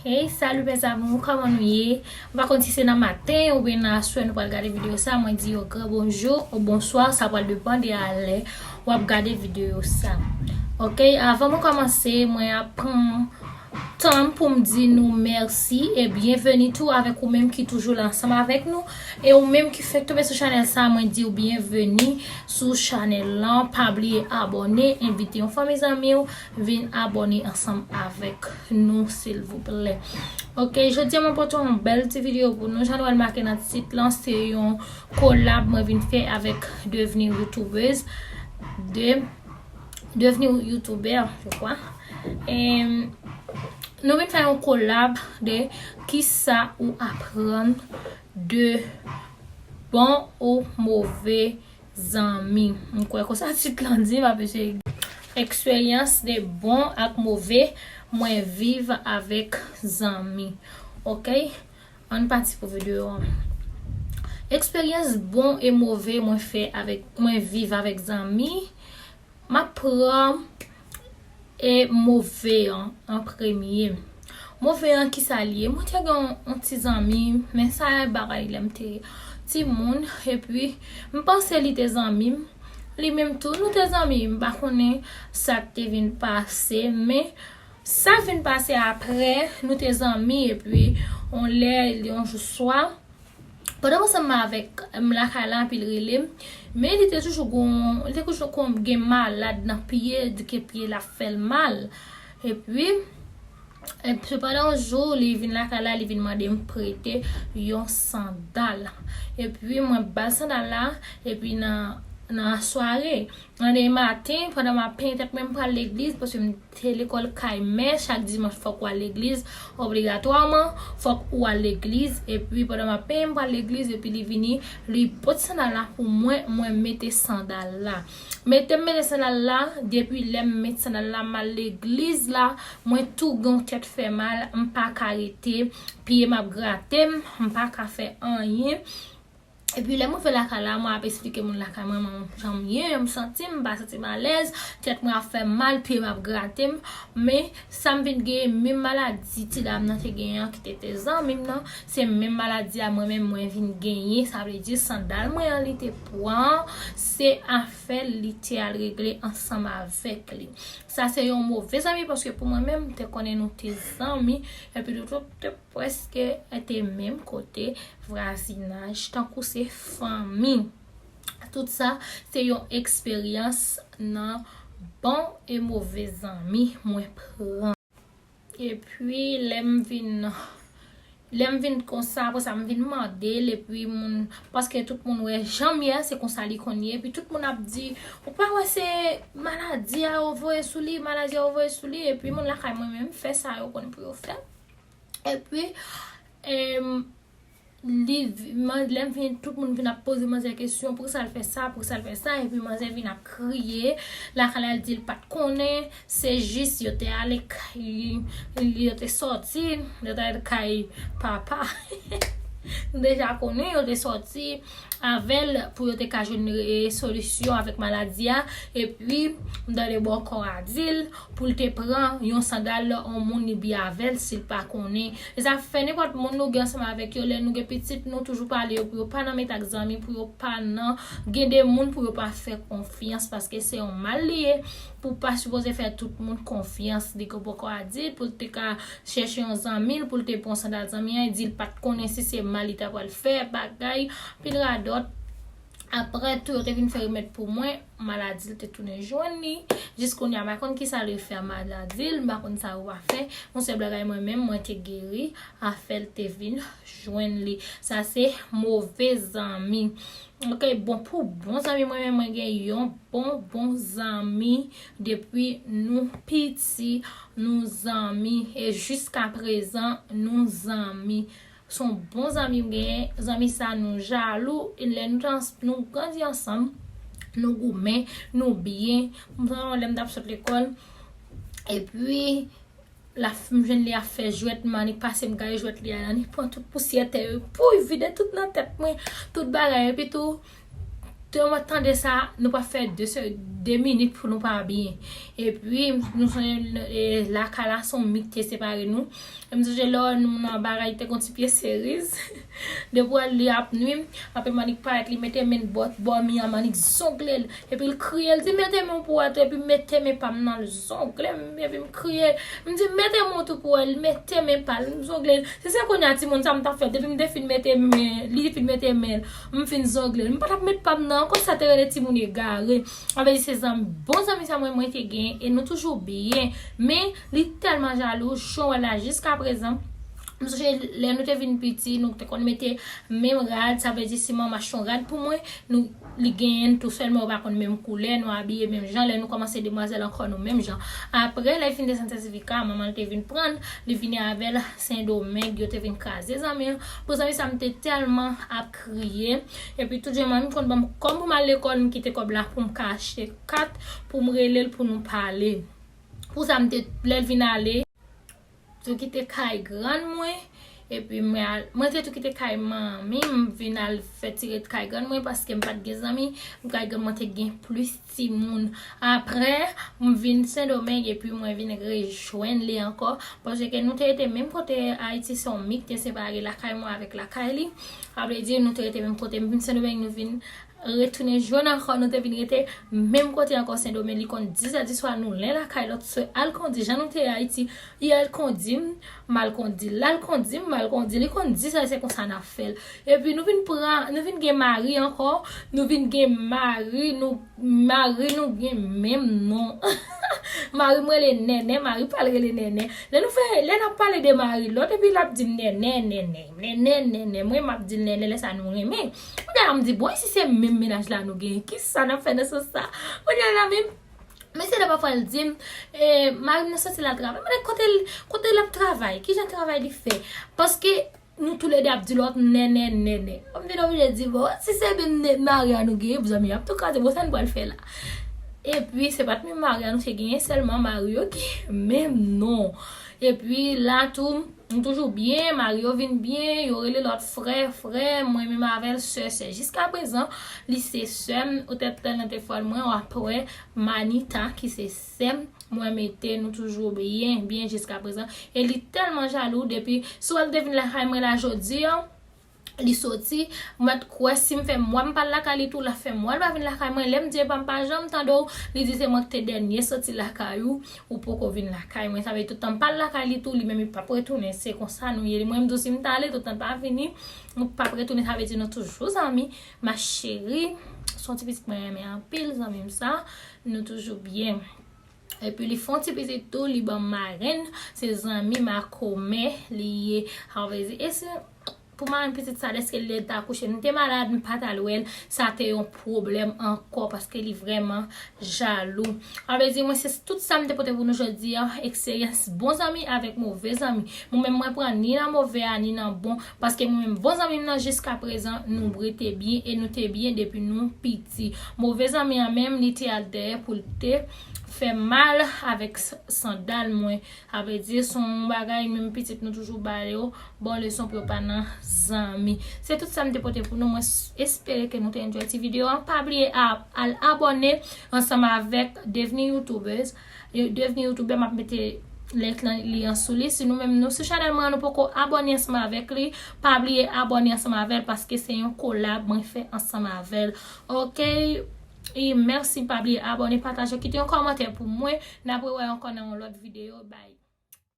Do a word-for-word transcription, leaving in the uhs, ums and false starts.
Hey, salut mes amours, kòman nou ye? M pa konn si se nan maten oubyen nan aswè nou pral gade videyo sa. Mwen di yo gran bonjou ou bonswa, sa pral depann de a lè w ap gade videyo sa. Ok, avan mwen kòmanse, mwen ap pran tan pou m di nou mèsi e byenveni tou avèk ou menm ki toujou la ansanm avèk nou. E ou menm ki fèk tonbe sou chanèl sa, mwen di w byenveni sou chanèl lan. Pa bliye abòne, envite yon fanmi zanmi w vin abòne ansanm avèk nou silvouplè. Ok, jodi a mwen pote yon bèl ti videyo pou nou. Jan nou wè l make nan tit lan, se yon kolab mwen vin fè avèk Devenir Youtubeuse. De Devenir Youtubeur, je crois. Em, nou vin fè yon kolab de kisa ou aprann de bon ou move zanmi. M kwè konsa tit lan di, m ap eseye. Eksperyans de bon ak move mwen viv avèk zanmi. Ok? Ann pati pou videyo an. Eksperyans bon e move mwen fè avèk, mwen viv avèk zanmi. M ap pran e move an an premye. Move an kisa li ye? Mwen te gen yon, yon ti zanmi, men sa e bagay lè m te timoun, epi m panse li te zanmi m. Li menm tou, nou te zanmi, m pa konnen sa k te vin pase, men sa vin pase apre, nou te zanmi, epi yon lè, yon jou swa, pandan m ansanm avèk m lakay la, epi l rele m, men li te toujou gon, li te toujou kon gen malad nan pye, di ke pye l ap fè l mal. Epi, epi pandan yon jou, li vin lakay la, li vin mande m prete yon sandal. Epi mwen ba l sandal la, epi nan, nan sware, nan demen maten, pandan m ap penyen tèt mwen, m pral legliz, paske m te lekòl kay mè, chak dimanch fòk w al legliz, obligatwaman, fòk ou al legliz, epi pandan m ap penyen, m pral legliz, epi li vini, li pot sandal la pou mwen, mwen mete sandal la. Mete m mete sandal la, depi lè m met sandal la, m al legliz la, mwen tou gen yon tèt fè mal, m pa ka rete, pye m ap grate m, m pa ka fè anyen. Epi lè m rive lakay la, mwen ap esplike moun lakay mwen, mwen jan m ye, m santi m, m pa santi m alèz, tèt mwen ap fè m mal, pye m ap grate m. Men sa m vin genyen, menm maladi ti dam nan te genyen an, ki te te zanmi m nan, se menm maladi a mwen menm mwen vin genyen. Sa vle di sandal mwen an li te pran, se afè l li te al regle ansanm avèk li. Sa se yon move zanmi, paske pou mwen menm, m te konnen nou te zanmi, epi nou tout te prèske te menm kote, vwazinaj, tankou se fanmi. Tout sa, se yon eksperyans nan bon e move zanmi mwen pran. Epi, lè m vin, lè m vin konsa, apre sa, m vin mande l, epi moun, paske tout moun wè jan m ye a, se konsa li konn ye, epi tout moun ap di, ou pa wè se maladi a yo voye sou li, maladi a yo voye sou li, epi moun lakay mwen menm fè sa yo konn pou yo fè. Epi, em, li, man, lè m vin, tout moun vin ap poze manzè kesyon, poukisa l fè sa, poukisa l fè sa, epi manzè vin ap kriye, lakay la l di l pa t konnen, se jis yo te ale k-, yo te sòti, yo te ale kay papa. Nou deja konnen yo te sòti avè l pou yo te ka jwenn, e, solisyon avèk maladi a, epi m tande bòkò a di l, pou l te pran yon sandal yon moun li byen avè l si l pa konnen. E sa fè nenpòt moun nou gen ansanm avèk yo, lè nou gen pitit, nou toujou pale yo pou yo pa nan met ak zanmi, pou yo pa nan gen de moun pou yo pa fè konfyans, paske se yon mal li ye, pou pa sipoze fè tout moun konfyans. Li gen bòkò a di l pou l te ka chèche yon zanmi l, pou l te pran sandal zanmi an, e di l pa t konnen si se mal li ta pral fè, bagay, pil radòt. Apre tou, yo te vin fè remèd pou mwen, maladi l te tounen jwenn li. Jis kounye a, m pa konn kisa l refè a maladi l, m pa konn sa yo pa fè. Yon sèl bagay, mwen menm, mwen te geri, afè l te vin jwenn li. Sa se move zanmi. Ok, bon, pou bon zanmi, mwen menm, mwen gen yon bon, bon zanmi depi nou piti, nou zanmi. E jiska prezan, nou zanmi. Se yon bon zanmi m genyen. Zanmi sa nou jalou. E lè nou t ans-, nou grandi ansanm, nou goumen, nou byen. M sonje lè m t ap sot lekòl. Epi, la, m jwenn li ap fè jwèt, m annik pase m gaye jwèt li a, l annik pran tout pousyè tè yo, pou l vide tout nan tèt mwen, tout bagay. Epi tou, Te mwen tande sa, nou pa fè de, se, de minit pou nou pa byen. Epi, nou sonje, e, lakay la se yon mi ki te separe nou. E m sonje lè nou nan bagay te gon ti pye seriz. Depi w wè l, li ap nwi m. Apre Manik parèt, li mete men l bò, bò mi an, Manik zongle l. Epi l kriye, l di, "Mete men w pou w wè tou." Epi mete men pa m nan, l zongle m. Epi m kriye, m di, "Mete men w tou pou w wè." L mete men pa l, m zongle l. Si se kounye a timoun sa m t ap fè, depi m te fin mete men, li fin mete men l, m fin zongle l. M pa t ap met pa m nan ankò, sa te rele timoun egare. Anben, se zanmi, bon zanmi sa mwen, mwen te gen, e nou toujou byen. Men, li tèlman jalou, jan w wè la jiskaprezan. M sonje lè nou te vin piti, nou te konn mete menm rad, sa vle di si manman achte yon rad pou mwen, nou, li genyen l tou, sèlman yo pa konn menm koulè, nou abiye menm jan, lè nou kòmanse demwazèl ankò nou menm jan. Apre, lè l fin desann sètifika, manman l te vin pran l, li vini avè l Sendomeng, yo te vin kraze zanmi an. Pou zanmi sa, m te tèlman ap kriye. Epi tout jan manmi konn ban m kòb pou m al lekòl, m kite kòb la pou m ka achte kat, pou m rele l pou nou pale. Pou sa, m te, lè l vin ale, tou kite kay grann mwen, epi mwen al, mwen te tou kite kay manmi, m vin al fè ti ret kay grann mwen, paske m pa t gen zanmi, kay grann mwen te gen plis timoun. Apre, m vin Sendomeng, epi mwen vin rejwenn li ankò, paske nou te rete menm kote Ayiti, se yon mi ki te separe lakay mwen avèk lakay li. Sa vle di, nou te rete menm kote, m vin Sendomeng, nou vin retounen jwenn ankò, nou te vin rete menm kote ankò Sendomeng. Li konn dis è di swa, nou len lakay lòt sè al kondi, jan nou te ye Ayiti, li al kondi m, m al kondi l, l al kondi m, m al kondi l, li konn dis è, se konsa n ap fè l. Epi nou vin pran, nou vin gen mari ankò, nou vin gen mari, nou, mari nou gen menm non. Mari m rele Nènè, mari pa l rele Nènè. Lè nou fè, lè n ap pale de mari lòt, epi l ap di m Nènè, Nènè, Nènè, Nènè, mwen m ap di l Nènè, lè sa nou renmen. Kounye a la m di, bon, e si se menm mennaj la nou gen, kisa n ap fè nan sans sa? Kounye a la menm, mesye la pafwa l di m, e, mari m nan soti l al travay. Mwen di, kote l, kote l ap travay? Kijan travay li fè? Paske nou toulède ap di lòt Nènè, Nènè. Mwen vin oblije di, bon, si se menm mari a nou genyen, zanmi, y ap tou kraze, bon, sa n pral fè la? Epi, se pa t menm mari a nou te genyen, sèlman mari yo ki menm non. Epi, la tou, nou toujou byen, mari yo vin byen, yo rele lòt frè, frè, mwen menm avè l, sè, sè. Jiskaprezan, li se sè m, ou tèt tèlman te fòl mwen, w ap wè Manita, ki se sè m, mwen mete nou toujou byen, byen jiskaprezan. E li tèlman jalou, depi, si w wè l te vin lakay mwen la jodi a, li soti, mwen t kwè si m fè mwa m pa al lakay li tou, l ap fè mwa l pa vin lakay mwen. Lè m di epa m pa janm tande w, li di se mwen ki te dènye soti lakay ou, ou poko vin lakay mwen. Sa vle di tout tan m pa al lakay li tou, li menm li p ap retounen. Se konsa nou ye. Mwen m di w si m t ale, tout tan l pa vini, nou p ap retounen. Sa vle di nou toujou zanmi. Ma chérie, se yon ti pitit mwen renmen anpil, zanmi m sa. Nou toujou byen. Epi li fè yon ti pitit tou, li ban m marenn, se zanmi makomè li ye. Sa vle di, e si pou marenn pitit sa, dèske lè l t akouche, m te malad, m pa t al wè l, sa te yon pwoblèm ankò, paske li vrèman jalou. Sa vle di, mwen, se tout sa m te pote pou nou jodi a, eksperyans bon zanmi avèk move zanmi. Mwen menm, mwen pran ni nan move a, ni nan bon, paske mwen menm, bon zanmi m nan, jiskaprezan, nou rete byen e nou te byen depi nou piti. Move zanmi an menm, li te al dèyè pou l te fè mal avèk s-, sandal mwen. Sa vle di, se yon bagay, menm pitit nou toujou ba yo bon leson pou yo pa nan zanmi. Se tout sa m te pote pou nou. Mwen s-, espere ke nou te enjoy ti videyo an. Pa bliye a, al abòne ansanm avèk Devni Youtubers. Yo, Devni Youtubè, m ap mete link lan, li an sou li. Si nou menm nou sou chanèl mwen an, nou poko abòne ansanm avèk li, pa bliye abòne ansanm avè l, paske se yon kolab mwen fè ansanm avè l. Oke? E mèsi, pa bliye abòne, pataje, kite yon kòmantè pou mwen. N ap rewè ankò nan yon lòt videyo. Bye.